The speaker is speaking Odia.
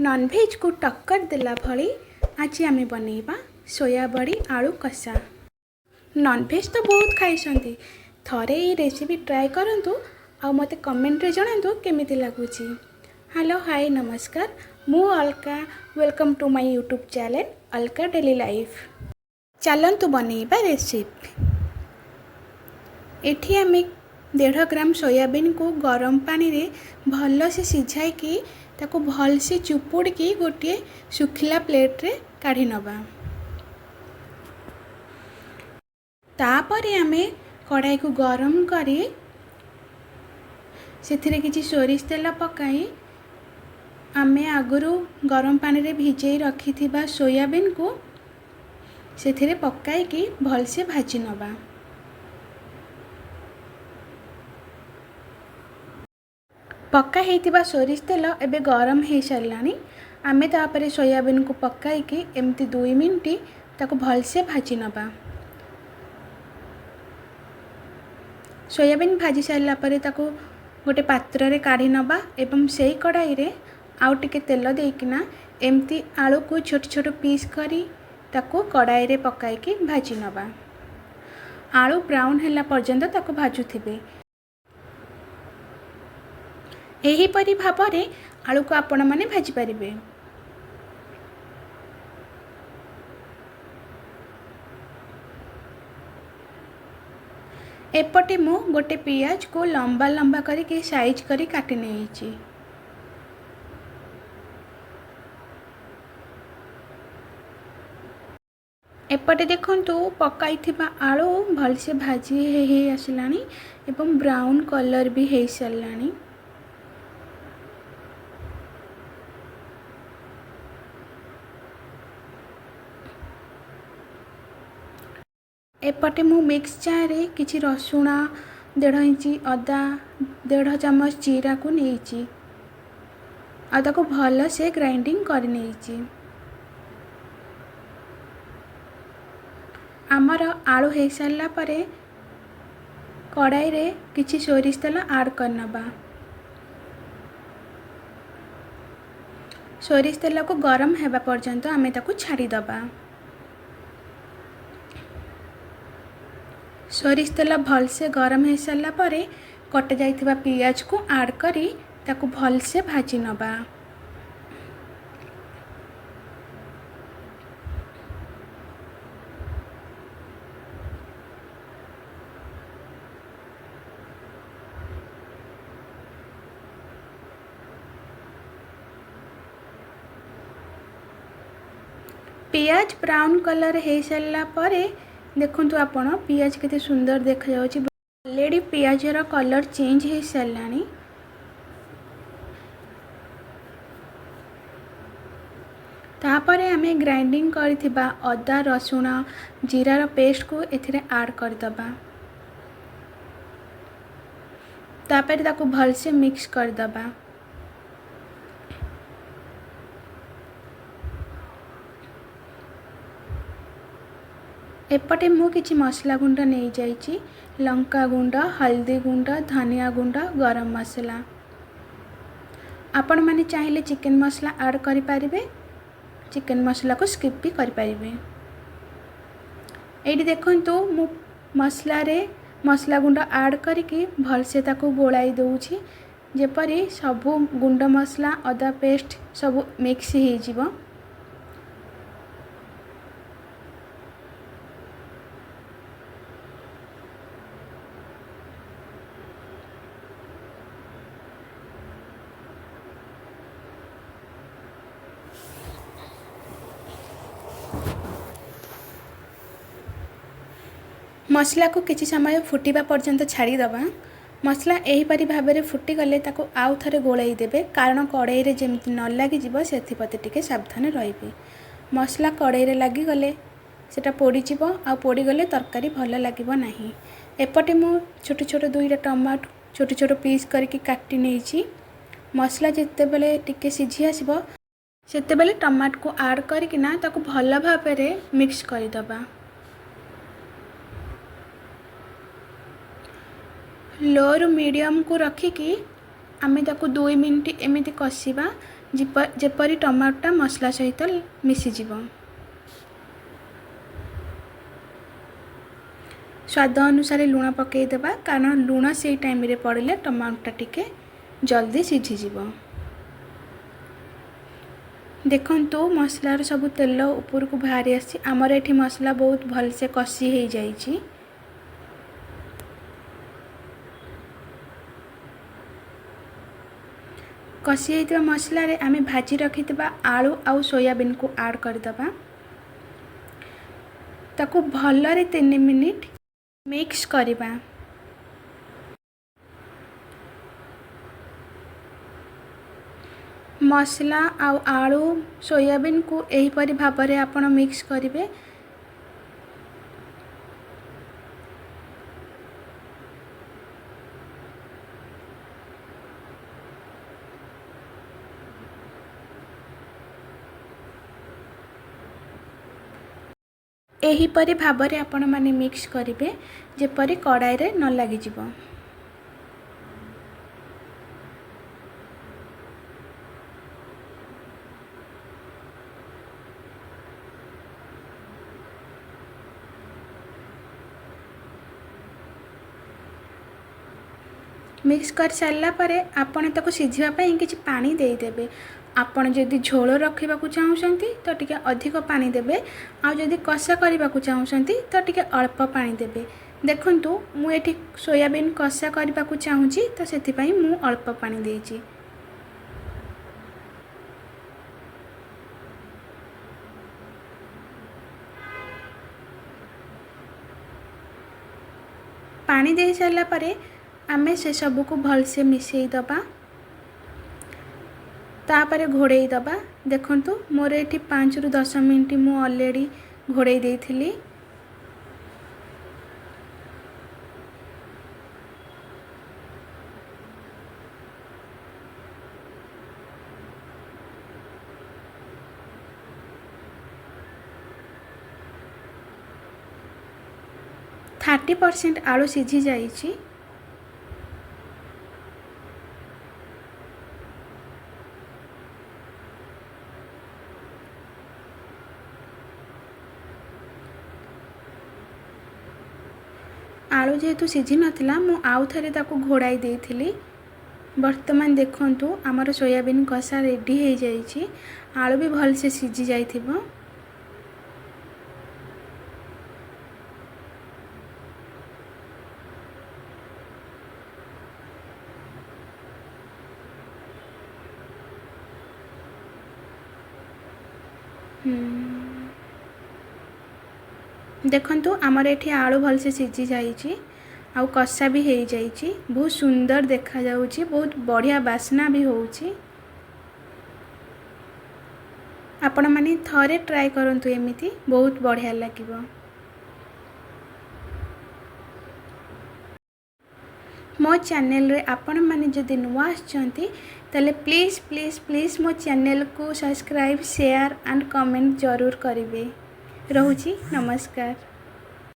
ନନଭେଜକୁ ଟକ୍କର ଦେଲା ଭଳି ଆଜି ଆମେ ବନେଇବା ସୋୟାବଡ଼ି ଆଳୁ କଷା। ନନଭେଜ୍ ତ ବହୁତ ଖାଇଛନ୍ତି, ଥରେ ଏଇ ରେସିପି ଟ୍ରାଏ କରନ୍ତୁ ଆଉ ମୋତେ କମେଣ୍ଟରେ ଜଣାନ୍ତୁ କେମିତି ଲାଗୁଛି। ହ୍ୟାଲୋ, ହାଇ, ନମସ୍କାର, ମୁଁ Alka. Welcome to my YouTube channel Alka Daily Life। ଚାଲନ୍ତୁ ବନେଇବା ରେସିପି। ଏଠି ଆମେ 1.5 ଗ୍ରାମ ସୋୟାବିନ୍କୁ ଗରମ ପାଣିରେ ଭଲସେ ସିଝାଇକି, ତାକୁ ଭଲସେ ଚୁପୁଡ଼ିକି ଗୋଟିଏ ଶୁଖିଲା ପ୍ଲେଟ୍ରେ କାଢ଼ି ନେବା। ତାପରେ ଆମେ କଢ଼ାଇକୁ ଗରମ କରି ସେଥିରେ କିଛି ସୋରିଷ ତେଲ ପକାଇ ଆମେ ଆଗରୁ ଗରମ ପାଣିରେ ଭିଜେଇ ରଖିଥିବା ସୋୟାବିନ୍କୁ ସେଥିରେ ପକାଇକି ଭଲସେ ଭାଜି ନେବା। ପକା ହେଇଥିବା ସୋରିଷ ତେଲ ଏବେ ଗରମ ହେଇସାରିଲାଣି। ଆମେ ତାପରେ ସୋୟାବିନ୍କୁ ପକାଇକି ଏମିତି 2 ମିନିଟ୍ ତାକୁ ଭଲସେ ଭାଜି ନେବା। ସୋୟାବିନ୍ ଭାଜି ସାରିଲା ପରେ ତାକୁ ଗୋଟେ ପାତ୍ରରେ କାଢ଼ି ନେବା ଏବଂ ସେଇ କଢ଼ାଇରେ ଆଉ ଟିକେ ତେଲ ଦେଇକିନା ଏମିତି ଆଳୁକୁ ଛୋଟ ଛୋଟ ପିସ୍ କରି ତାକୁ କଢ଼ାଇରେ ପକାଇକି ଭାଜି ନେବା। ଆଳୁ ବ୍ରାଉନ୍ ହେଲା ପର୍ଯ୍ୟନ୍ତ ତାକୁ ଭାଜୁଥିବେ। ଏହିପରି ଭାବରେ ଆଳୁକୁ ଆପଣମାନେ ଭାଜିପାରିବେ। ଏପଟେ ମୁଁ ଗୋଟେ ପିଆଜକୁ ଲମ୍ବା ଲମ୍ବା କରିକି ସାଇଜ୍ କରି କାଟି ନେଇଛି। ଏପଟେ ଦେଖନ୍ତୁ, ପକାଇଥିବା ଆଳୁ ଭଲସେ ଭାଜି ହେଇ ହେଇ ଆସିଲାଣି ଏବଂ ବ୍ରାଉନ୍ କଲର୍ ବି ହେଇସାରିଲାଣି। ଏପଟେ ମୁଁ ମିକ୍ସ ଜାର୍ରେ କିଛି ରସୁଣ, 1.5 ଇଞ୍ଚ ଅଦା, 1.5 ଚାମଚ ଜିରାକୁ ନେଇଛି ଆଉ ତାକୁ ଭଲସେ ଗ୍ରାଇଣ୍ଡିଙ୍ଗ କରିନେଇଛି। ଆମର ଆଳୁ ହେଇସାରିଲା ପରେ କଢ଼ାଇରେ କିଛି ସୋରିଷ ତେଲ ଆଡ଼୍ କରିନେବା। ସୋରିଷ ତେଲକୁ ଗରମ ହେବା ପର୍ଯ୍ୟନ୍ତ ଆମେ ତାକୁ ଛାଡ଼ିଦେବା। ସୋରିଷ ତେଲ ଭଲସେ ଗରମ ହେଇସାରିଲା ପରେ କଟା ଯାଇଥିବା ପିଆଜକୁ ଆଡ଼୍ କରି ତାକୁ ଭଲସେ ଭାଜି ନେବା। ପିଆଜ ବ୍ରାଉନ୍ କଲର୍ ହେଇସାରିଲା ପରେ ଦେଖନ୍ତୁ ଆପଣ, ପିଆଜ କେତେ ସୁନ୍ଦର ଦେଖାଯାଉଛି। ଅଲରେଡ଼ି ପିଆଜର କଲର୍ ଚେଞ୍ଜ ହେଇସାରିଲାଣି। ତାପରେ ଆମେ ଗ୍ରାଇଣ୍ଡିଙ୍ଗ କରିଥିବା ଅଦା, ରସୁଣ, ଜିରାର ପେଷ୍ଟକୁ ଏଥିରେ ଆଡ଼୍ କରିଦେବା। ତାପରେ ତାକୁ ଭଲସେ ମିକ୍ସ କରିଦେବା। ଏପଟେ ମୁଁ କିଛି ମସଲା ଗୁଣ୍ଡ ନେଇଯାଇଛି: ଲଙ୍କା ଗୁଣ୍ଡ, ହଳଦୀ ଗୁଣ୍ଡ, ଧନିଆ ଗୁଣ୍ଡ, ଗରମ ମସଲା। ଆପଣମାନେ ଚାହିଁଲେ ଚିକେନ୍ ମସଲା ଆଡ଼୍ କରିପାରିବେ, ଚିକେନ୍ ମସଲାକୁ ସ୍କିପ୍ ବି କରିପାରିବେ। ଏଇଠି ଦେଖନ୍ତୁ, ମୁଁ ମସଲାରେ ମସଲା ଗୁଣ୍ଡ ଆଡ଼୍ କରିକି ଭଲସେ ତାକୁ ଗୋଳାଇ ଦେଉଛି, ଯେପରି ସବୁ ଗୁଣ୍ଡ ମସଲା, ଅଦା ପେଷ୍ଟ ସବୁ ମିକ୍ସ ହେଇଯିବ। ମସଲାକୁ କିଛି ସମୟ ଫୁଟିବା ପର୍ଯ୍ୟନ୍ତ ଛାଡ଼ିଦେବା। ମସଲା ଏହିପରି ଭାବରେ ଫୁଟିଗଲେ ତାକୁ ଆଉ ଥରେ ଗୋଳେଇ ଦେବେ, କାରଣ କଡ଼େଇରେ ଯେମିତି ନ ଲାଗିଯିବ ସେଥିପ୍ରତି ଟିକେ ସାବଧାନ ରହିବେ। ମସଲା କଡ଼େଇରେ ଲାଗିଗଲେ ସେଟା ପୋଡ଼ିଯିବ ଆଉ ପୋଡ଼ିଗଲେ ତରକାରୀ ଭଲ ଲାଗିବ ନାହିଁ। ଏପଟେ ମୁଁ ଛୋଟ ଛୋଟ ଦୁଇଟା ଟମାଟୋ ଛୋଟ ଛୋଟ ପିସ୍ କରିକି କାଟି ନେଇଛି। ମସଲା ଯେତେବେଳେ ଟିକେ ସିଝି ଆସିବ, ସେତେବେଳେ ଟମାଟୋକୁ ଆଡ଼୍ କରିକିନା ତାକୁ ଭଲ ଭାବରେ ମିକ୍ସ କରିଦେବା। ଲୋରୁ ମିଡ଼ିୟମକୁ ରଖିକି ଆମେ ତାକୁ 2 ମିନିଟ୍ ଏମିତି କଷିବା, ଯେପରି ଟମାଟୋଟା ମସଲା ସହିତ ମିଶିଯିବ। ସ୍ୱାଦ ଅନୁସାରେ ଲୁଣ ପକାଇଦେବା, କାରଣ ଲୁଣ ସେଇ ଟାଇମ୍ରେ ପଡ଼ିଲେ ଟମାଟୋଟା ଟିକେ ଜଲ୍ଦି ସିଝିଯିବ। ଦେଖନ୍ତୁ, ମସଲାର ସବୁ ତେଲ ଉପରକୁ ବାହାରି ଆସିଛି। ଆମର ଏଠି ମସଲା ବହୁତ ଭଲସେ କଷି ହେଇଯାଇଛି। କଷି ହେଇଥିବା ମସଲାରେ ଆମେ ଭାଜି ରଖିଥିବା ଆଳୁ ଆଉ ସୋୟାବିନ୍କୁ ଆଡ଼୍ କରିଦେବା। ତାକୁ ଭଲରେ 3 ମିନିଟ୍ ମିକ୍ସ କରିବା। ମସଲା ଆଉ ଆଳୁ ସୋୟାବିନ୍କୁ ଏହିପରି ଭାବରେ ଆପଣ ମିକ୍ସ କରିବେ। ଏହିପରି ଭାବରେ ଆପଣମାନେ ମିକ୍ସ କରିବେ, ଯେପରି କଡ଼ାଇରେ ନ ଲାଗିଯିବ। ମିକ୍ସ କରିସାରିଲା ପରେ ଆପଣ ତାକୁ ସିଝିବା ପାଇଁ କିଛି ପାଣି ଦେଇଦେବେ। ଆପଣ ଯଦି ଝୋଳ ରଖିବାକୁ ଚାହୁଁଛନ୍ତି ତ ଟିକେ ଅଧିକ ପାଣି ଦେବେ, ଆଉ ଯଦି କଷା କରିବାକୁ ଚାହୁଁଛନ୍ତି ତ ଟିକେ ଅଳ୍ପ ପାଣି ଦେବେ। ଦେଖନ୍ତୁ, ମୁଁ ଏଠି ସୋୟାବିନ୍ କଷା କରିବାକୁ ଚାହୁଁଛି, ତ ସେଥିପାଇଁ ମୁଁ ଅଳ୍ପ ପାଣି ଦେଇଛି। ପାଣି ଦେଇ ସାରିଲା ପରେ ଆମେ ସେସବୁକୁ ଭଲସେ ମିଶାଇ ଦେବା, ତାପରେ ଘୋଡ଼େଇ ଦେବା। ଦେଖନ୍ତୁ, ମୋର ଏଠି 5ରୁ 10 ମିନିଟ୍ ମୁଁ ଅଲରେଡ଼ି ଘୋଡ଼େଇ ଦେଇଥିଲି। 30% ଆଳୁ ସିଝି ଯାଇଛି। ଆଳୁ ଯେହେତୁ ସିଝି ନଥିଲା, ମୁଁ ଆଉ ଥରେ ତାକୁ ଘୋଡ଼ାଇ ଦେଇଥିଲି। ବର୍ତ୍ତମାନ ଦେଖନ୍ତୁ, ଆମର ସୋୟାବିନ୍ କଷା ରେଡ଼ି ହେଇଯାଇଛି। ଆଳୁ ବି ଭଲସେ ସିଝି ଯାଇଥିବ। ଦେଖନ୍ତୁ, ଆମର ଏଠି ଆଳୁ ଭଲସେ ସିଝି ଯାଇଛି ଆଉ କଷା ବି ହେଇଯାଇଛି। ବହୁତ ସୁନ୍ଦର ଦେଖାଯାଉଛି, ବହୁତ ବଢ଼ିଆ ବାସ୍ନା ବି ହେଉଛି। ଆପଣମାନେ ଥରେ ଟ୍ରାଏ କରନ୍ତୁ ଏମିତି, ବହୁତ ବଢ଼ିଆ ଲାଗିବ। ମୋ ଚ୍ୟାନେଲରେ ଆପଣମାନେ ଯଦି ନୂଆ ଆସିଛନ୍ତି, ତାହେଲେ ପ୍ଲିଜ୍ ପ୍ଲିଜ୍ ପ୍ଲିଜ୍ ମୋ ଚ୍ୟାନେଲକୁ ସବସ୍କ୍ରାଇବ୍, ସେୟାର ଆଣ୍ଡ କମେଣ୍ଟ ଜରୁର କରିବେ। ରହୁଛି, ନମସ୍କାର।